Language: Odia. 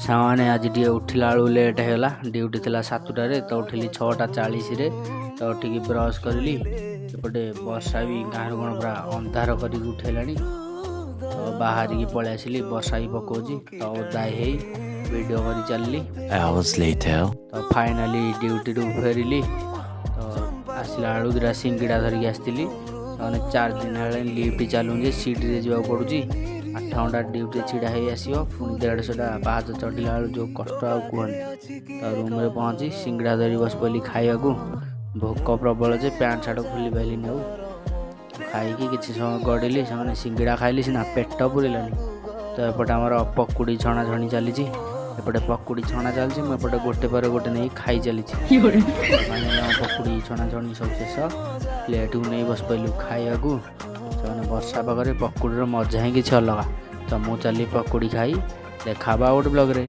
ସାଙ୍ଗମାନେ, ଆଜି ଟିକେ ଉଠିଲା ବେଳକୁ ଲେଟ୍ ହେଇଗଲା। ଡ୍ୟୁଟି ଥିଲା 7ଟାରେ, ତ ଉଠିଲି 6:40ରେ। ତ ଉଠିକି ବ୍ରସ୍ କରିଲି। ଏପଟେ ବର୍ଷା ବି ଗାଁରୁ କ'ଣ ପୁରା ଅନ୍ଧାର କରିକି ଉଠେଇଲାଣି। ତ ବାହାରିକି ପଳେଇ ଆସିଲି। ବର୍ଷା ବି ପକଉଛି, ତ ଓଦା ହେଇ ଭିଡ଼ିଓ କରି ଚାଲିଲି। Hours later. ତ ଫାଇନାଲି ଡ୍ୟୁଟିରୁ ଫେରିଲି। ତ ଆସିଲା ବେଳକୁ ଦୁଇଟା ସିଙ୍ଗିଡ଼ା ଧରିକି ଆସିଥିଲି। ମାନେ 4 ଦିନ ହେଲାଣି ଲିଫ୍ଟ ଚାଲୁନି ଯେ ସିଡ଼ିରେ ଯିବାକୁ ପଡ଼ୁଛି। 8 ଘଣ୍ଟା ଡ୍ୟୁଟିରେ ଛିଡ଼ା ହେଇ ଆସିବ, ପୁଣି 150ଟା ପାହାଚ ଚଢ଼ିଲା ବେଳକୁ ଯେଉଁ କଷ୍ଟ, ଆଉ କୁହନି। ତ ରୁମ୍ରେ ପହଞ୍ଚି ସିଙ୍ଗଡ଼ା ଧରି ବସି ପଡ଼ିଲି ଖାଇବାକୁ। ଭୋକ ପ୍ରବଳ ଯେ ପ୍ୟାଣ୍ଟ ସାର୍ଟ ଖୋଲି ପାରିଲିନି ଆଉ। ଖାଇକି କିଛି ସମୟ ଗଡ଼ିଲି। ସେମାନେ ସିଙ୍ଗଡ଼ା ଖାଇଲି ସିନା, ପେଟ ପୁରିଲାନି। ତ ଏପଟେ ଆମର ପକୁଡ଼ି ଛଣାଛଣି ଚାଲିଛି। ଏପଟେ ପକୁଡ଼ି ଛଣା ଚାଲିଛି, ମୁଁ ଏପଟେ ଗୋଟେ ପରେ ଗୋଟେ ନେଇ ଖାଇ ଚାଲିଛି। ଫାଇନାଲି ଆମ ପକୁଡ଼ି ଛଣାଛଣି ସବୁ ଶେଷ। ପ୍ଲେଟ୍କୁ ନେଇ ବସି ପଡ଼ିଲୁ ଖାଇବାକୁ। ସେମାନେ ବର୍ଷା ପାଗରେ ପକୁଡ଼ିର ମଜା ହିଁ କିଛି ଅଲଗା। ତ ମୁଁ ଚାଲି ପକୁଡ଼ି ଖାଇ। ଦେଖା ହବା ଆଉ ଗୋଟେ ବ୍ଲଗ୍ରେ।